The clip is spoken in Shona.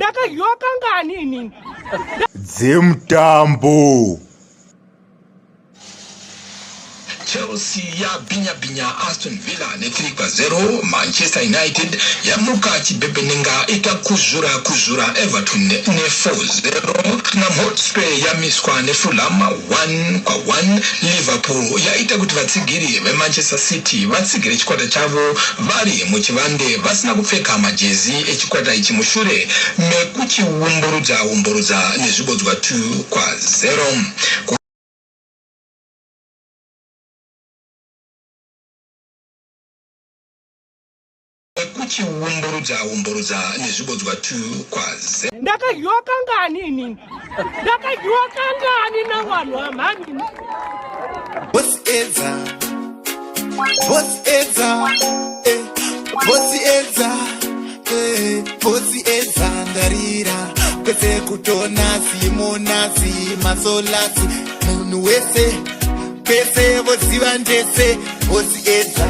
Ndakadyiwa kangani inini? Dzemutambo. Chelsea yabhinya bhinya Aston Villa ne3 kwa0. Manchester United yamuka chibhebhenenga ikakuzvura kuzvura Everton ne4-0. Tottenham Hotspur yamiswa neFulham 1 kwa1. Liverpool yaita kuti vatsigiri veManchester City vatsigire chikwata chavo vari muchivande vasina kupfeka majezi echikwata ichi mushure mekuchiumburudza umburudza nezvibodzwa 2 kwa0. Kuchiumburudza umburudza nezvibodzwa 2 kwa0. Ndakadyiwa kangani inini? Ndakadyiwa kangani navanhu vamhani? Boss Edza, Boss Edza, eh, Boss Edza, eh, Boss Edza, ndarira kwese kutonasi monasi masolasi munhu wese kwese voziva ndese Boss Edza.